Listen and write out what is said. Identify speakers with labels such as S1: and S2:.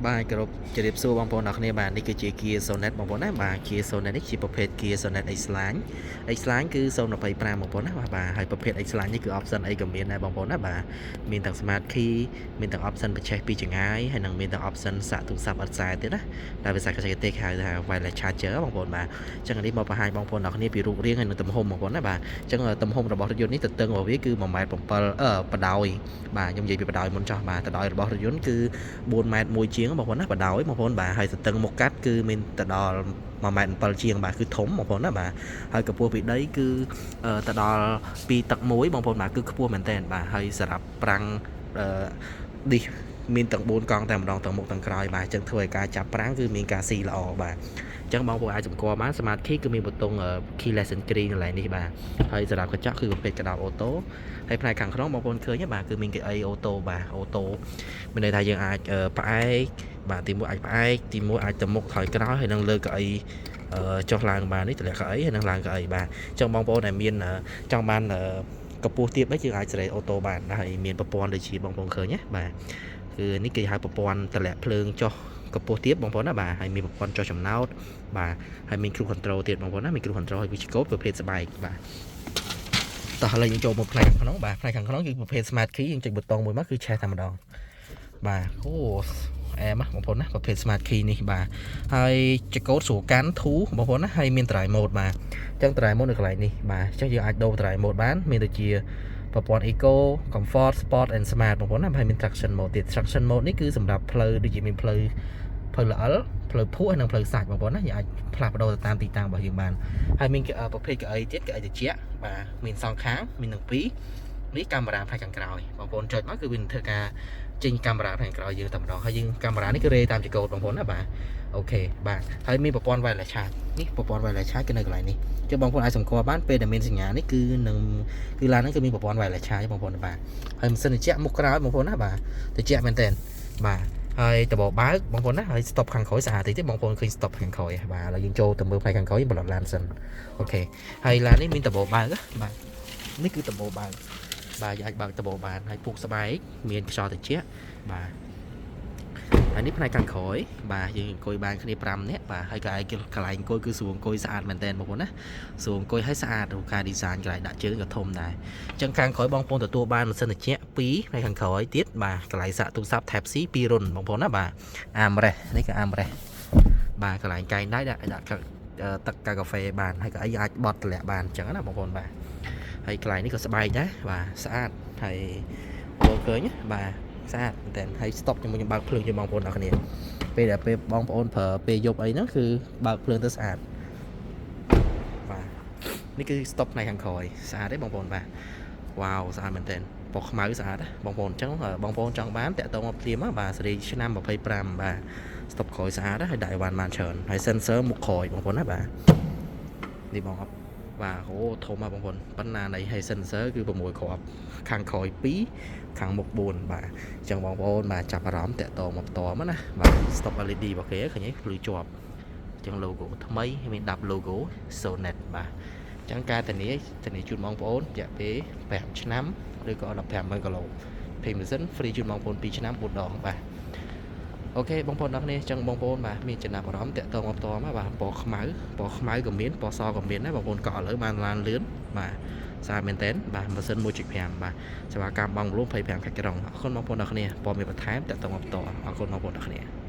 S1: បាទគោរពជម្រាបសួរបងប្អូនអរគ្នាបាទនេះគឺជា Kia Sonet បងប្អូនណាបាទ Kia Sonet នេះជាប្រភេទ Kia Sonet X Line X Line គឺ025បងប្អូនណាបាទបាទហើយប្រភេទ X Line នេះគឺ option អីក៏មានដែរបងប្អូនណាបាទមានទាំង Smart Key មានទាំង option បញ្ឆេះពីចម្ងាយហើយនិងមានទាំង option សាកទូរស័ព្ទឥតខ្សែទៀតណាដែលភាសាបច្ចេកទេសគេហៅថា wireless charger បងប្អូនបាទអញ្ចឹងនេះមកបង្ហាញបងប្អូនអរគ្នាពីរូបរាងហើយនិងទំហំបងប្អូនណាបាទអញ្ចឹងទំហំរបស់រថយន្តនេះទទឹងរបស់វាគឺ1ម៉ែត្រ7អឺបណ្ដោយបាទខ្ញុំនិយាយពីបណ្ដោយមុនចោះបាទបណ្ដោយរបស់រថយន្តគឺ4ម៉ែត្រ1ជាងបងប្អូនណាបណ្ដោយបងប្អូនបាទហើយទទឹងមុខកាត់គឺមានទៅដល់1ម៉ែត្រ7ជាងបាទគឺធំបងប្អូនណាបាទហើយកម្ពស់ពីដីគឺទៅដល់2ទឹក1បងប្អូនបាទគឺខ្ពស់មែនតើបាទហើយសម្រាប់ប្រាំងអឺឌីសមានទាំង4កង់តែម្ដងទាំងមុខទាំងក្រោយបាទអញ្ចឹងធ្វើឲ្យការចាប់ប្រាំងគឺមានការស៊ីល្អបាទអញ្ចឹងបងប្អូនអាចសម្គាល់បាន Smart Key គឺមានប៊ូតុង keyless entry កន្លែងនេះបាទហើយសម្រាប់កញ្ចក់គឺប្រភេទក្តោប auto ហើយផ្នែកខាងក្នុងបងប្អូនឃើញទេបាទគឺមានកៅអី auto បាទ auto មានន័យថាយើងអាចផ្អែកបាទទីមួយអាចផ្អែកទីមួយអាចទៅមុខថយក្រោយហើយនឹងលើកៅអីចុះឡើងបាននេះតម្លាក់កៅអីហើយនឹងឡើងកៅអីបាទអញ្ចឹងបងប្អូនដែលមានចង់បានកម្ពស់ទាបអីយើងអាចសេរី auto បានហើយមានប្រព័ន្ធដូចជាបងប្អូនឃើញណាបាទគឺនេះគេហៅប្រព័ន្ធតម្លាក់ភ្លើងចុះកម្ពស់ទាបបងប្អូនណាបាទហើយមានប្រព័ន្ធចុះចំណោតបាទហើយមាន cruise control ទៀតបងប្អូនណាមាន cruise control ហើយវាជាកូដប្រភេទស្បែកបាទតោះឥឡូវយើងចូលមកផ្នែកខាងក្នុងបាទផ្នែកខាងក្នុងគឺប្រភេទ smart key យើងចុចប៊ូតុងមួយមកគឺឆេះតែម្ដងបាទអូអែមបងប្អូនណាប្រភេទ smart key នេះបាទហើយចកូតស្រួលកាន់ធូបងប្អូនណាហើយមាន drive mode បាទអញ្ចឹង drive mode នៅកន្លែងនេះបាទអញ្ចឹងយើងអាចដូរ drive mode បានមានដូចជាប្រព័ន្ធ Eco Comfort Sport and Smart បងប្អូនណាហើយមាន traction mode ទៀត traction mode នេះគឺសម្រាប់ផ្លូវដូចជាមានផ្លូវផ្លូវល្អិលផ្លូវភក់ហើយនិងផ្លូវសាច់បងប្អូនណាយើងអាចផ្លាស់ប្ដូរទៅតាមទីតាំងរបស់យើងបានហើយមានប្រភេទកៅអីទៀតកៅអីត្រជាក់បាទមានសងខាងមានទាំងពីរនេះកាមេរ៉ាផ្នែកខាងក្រោយបងប្អូនចុចមកគឺវានឹងធ្វើការ ចេញកាមេរ៉ាខាងក្រោយយើងតែម្ដងហើយយើងកាមេរ៉ានេះគឺរេតាមចង្កូតបងប្អូនណាបាទ OK បាទហើយមានប្រព័ន្ធ wireless charge នេះប្រព័ន្ធ wireless charge គឺនៅកន្លែងនេះចុះបងប្អូនអាចសម្គាល់បានពេលដែលមានសញ្ញានេះគឺនឹងគឺឡានហ្នឹងគឺមានប្រព័ន្ធ wireless charge បងប្អូនបាទហើយម៉ាស៊ីនត្រជាក់មុខក្រោយបងប្អូនណាបាទត្រជាក់មែនទែនបាទហើយដបបើកបងប្អូនណាហើយ stop ខាងក្រោយស្អាតតិចទេបងប្អូនឃើញ stop ខាងក្រោយបាទឥឡូវយើងចូលទៅមើលផ្នែកខាងក្រោយយើងបន្លត់ឡានសិន OK ហើយឡាននេះមានដបបើកបាទនេះគឺដបបើកបាទយើងអាចបើកដបបានហើយពុកស្បែកមានខ្យល់ត្រជាក់បាទហើយនេះផ្នែកខាងក្រោយបាទយើងអង្គុយបានគ្នា5នាក់បាទហើយកន្លែងកន្លែងអង្គុយគឺស្រួលអង្គុយស្អាតមែនតើបងប្អូនណាស្រួលអង្គុយហើយស្អាតរូបការ design កន្លែងដាក់ជើងក៏ធំដែរអញ្ចឹងខាងក្រោយបងប្អូនទទួលបានម៉ាស៊ីនត្រជាក់2ផ្នែកខាងក្រោយទៀតបាទកន្លែងសាកទូរស័ព្ទ Type C 2រុនបងប្អូនណាបាទ armrest នេះគឺ armrest បាទកន្លែងកែងដៃដាក់ដាក់ទឹកកាកាហ្វេបានហើយក៏អីអាចបត់តម្លាក់បានអញ្ចឹងណាបងប្អូនបាទហើយកន្លែងនេះក៏ស្បែកដែរបាទស្អាតហើយបងឃើញបាទស្អាតមែនតើហើយ stop ជាមួយខ្ញុំបើកភ្លើងជូនបងប្អូនអរគ្នាពេលដែលពេលបងប្អូនប្រើពេលយប់អីហ្នឹងគឺបើកភ្លើងទៅស្អាតបាទនេះគឺ stop ផ្នែកខាងក្រោយស្អាតទេបងប្អូនបាទវ៉ាវស្អាតមែនតើពណ៌ខ្មៅស្អាតណាបងប្អូនអញ្ចឹងបងប្អូនចង់បានតាក់ទងមកភ្លាមបាទសេរីឆ្នាំ25បាទ stop ក្រោយស្អាតហើយដាក់អីវ៉ាន់បានច្រើនហើយ sensor មុខក្រោយបងប្អូនណាបាទនេះបងអត់បាទអូធំហ៎បងប្អូនប៉ុណ្ណានៃហើយ sensor គឺ6គ្រាប់ខាងក្រោយ2ខាងមុខ4បាទអញ្ចឹងបងប្អូនបាទចាប់អារម្មណ៍តាក់ទងមកផ្ទាល់មកណាបាទ stop LED របស់គេឃើញទេភ្លឺជាប់អញ្ចឹង logo ថ្មីមានដាប់ logo Sonet បាទអញ្ចឹងការធានាធានាជូនបងប្អូនរយៈពេល5ឆ្នាំឬក៏150,000គីឡូភេម៉ាស៊ីន free ជូនបងប្អូន2ឆ្នាំ4ដងបាទ OK បងប្អូនអរគ្នាអញ្ចឹងបងប្អូនបាទមានចំណាប់អារម្មណ៍តាក់ទងមកផ្ទាល់មកបាទពណ៌ខ្មៅពណ៌ខ្មៅក៏មានពណ៌សក៏មានដែរបងប្អូនកក់ឥឡូវបានឡានលឿនបាទស្អាតមែនតើបាទម៉ាស៊ីន1.5បាទសេវាកម្មបង់រំលង25ខែក្រុងអរគុណបងប្អូនអរគ្នាព័ត៌មានបន្ថែមតាក់ទងមកផ្ទាល់អរគុណបងប្អូនអរគ្នា។